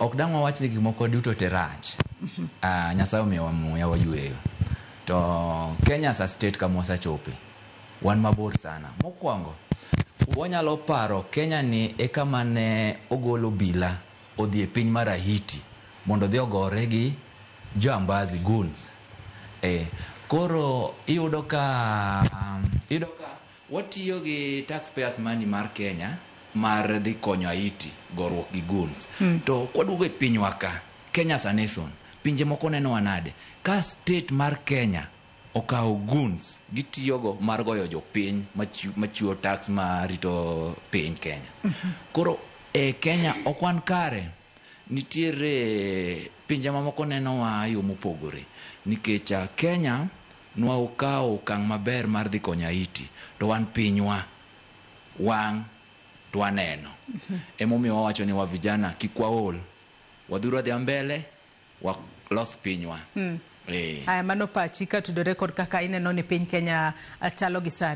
Ok dang' wawach ni gik moko duto te rach. Nyasaye omiyowa muya wayueyo. To Kenya as a state kama wasechope, wan mabor sana. Mokwongo, wanyalo paro Kenya ni e kama ne ogol obila odhi e piny mar Haiti mondo odhi ogore gi jambazi goons. Koro iyudo ka watiyo gi taxpayers money mar Kenya mar dhi konyo Haiti goruok gi goons. To kwaduogo e pinywa ka, Kenya as a nation, pinje moko nenowa nade? Ka state mar Kenya okawo goons gitiyogo mar goyo jopiny machiwo tax marito piny Kenya. Koro e Kenya ok wan kare. Nitiere pinje mamoko nenowa e yo mopogore nikech Kenya nwakawo okang' maber mar dhi konyo Haiti to wan pinywa wang' to waneno. Emomiyo wawacho ni wa vijana kik waol. Wadhuru adhiya mbele walos pinywa. Aya, mano pachi katudore kod kaka ineno ni piny Kenya chalo gi sani.